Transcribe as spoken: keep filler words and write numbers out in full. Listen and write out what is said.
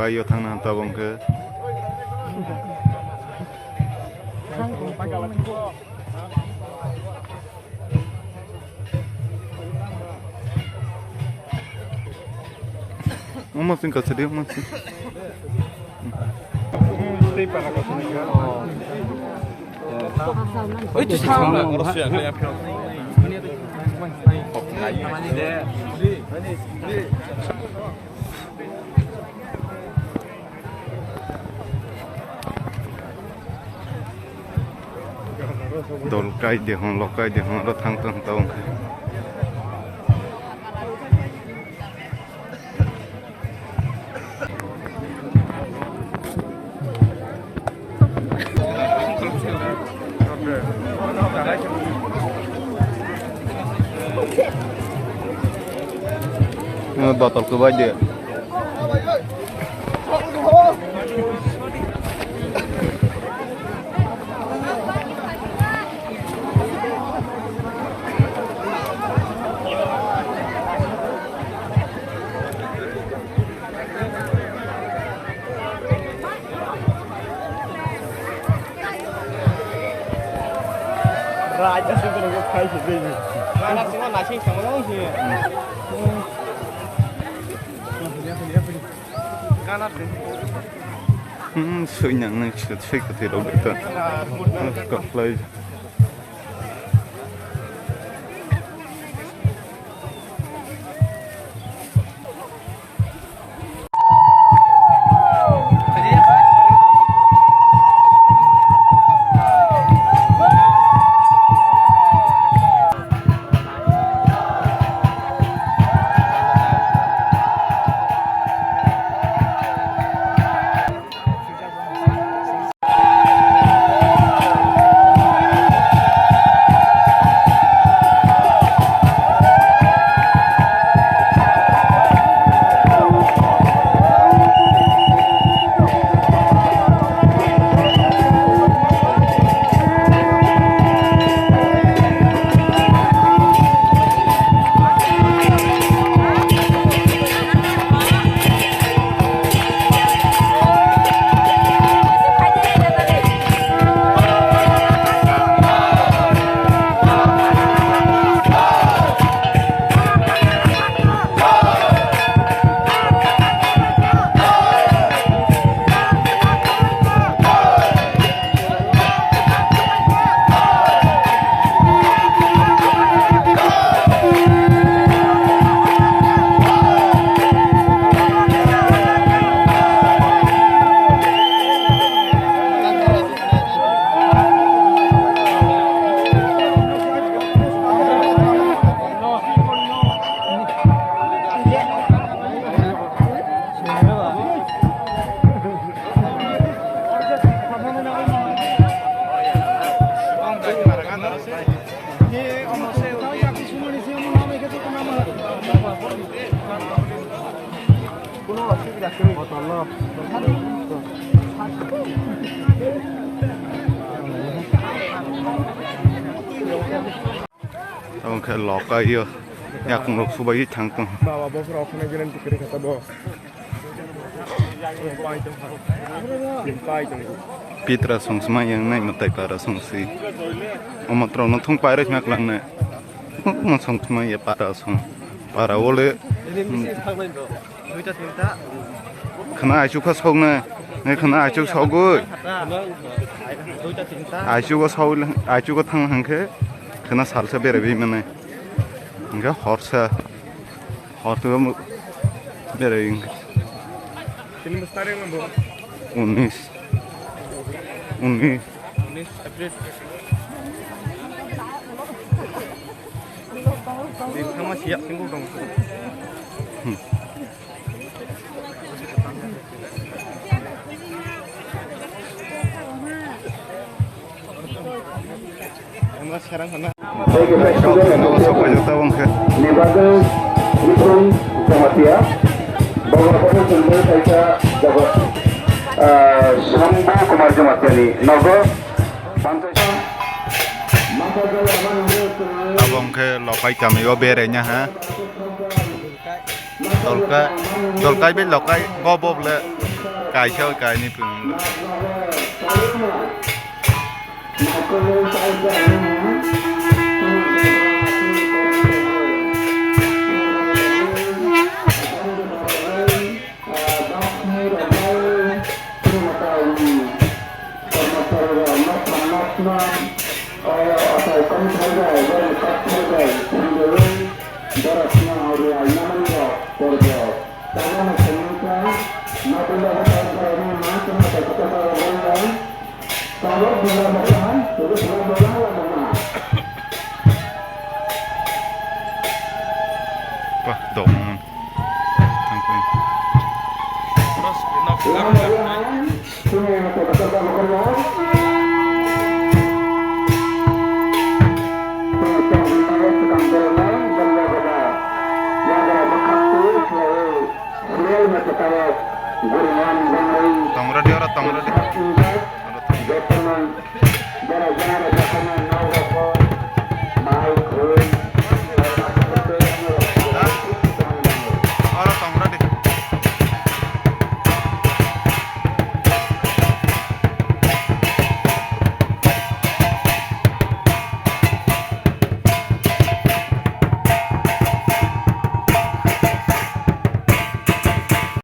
Ayo thangna tabok khe. Omo sing kasadi, omo sing. Oi, tu sama. Dol kai de hwn, lok kai de hwn, aro thang thang ta wng khe. Botol kwbai de. Raja sing kono khai se de. Gana sing na sing sama dong sih. Hmm, sui nang nang sui sui kati rok de ta. Koklai. Omo khe loka yo yakung rok subai thang tong. Baba bokhorok khna guarantee kwrwi kha tabo. Pitra song sma yang nai matai para song si. Omo trok no thung pairok mak lang nai. Mo song sma ya para song. Para ole. Khna aichuk kha sok nai. Nai khna aichuk sogoi. Aichuk o sok, aichuk o thang hang khe khna salsa berabi mane. Hingke horsa. Horsa berai hingke. Tini bus tarik nang bo? Unis. Unis. Unis April. Di tama siap singkul dong. Hmm. Rok tongmo sopaijak tabok khe. Ni bagwi Ibrahim Jamatia, Bogor Kotor Chundri Kaisa Jagat, ah, Sambhu Kumar Jamatia ni nogo Panchayat. Tabok khe Lokai kami o berai nya ha. Dolkai, dolkai bai lokai, go bob le. Kaisa kainwi pung. Wah, dong. Tangkun. Terus, nok, nok, nok. Tong ready oro, tong ready.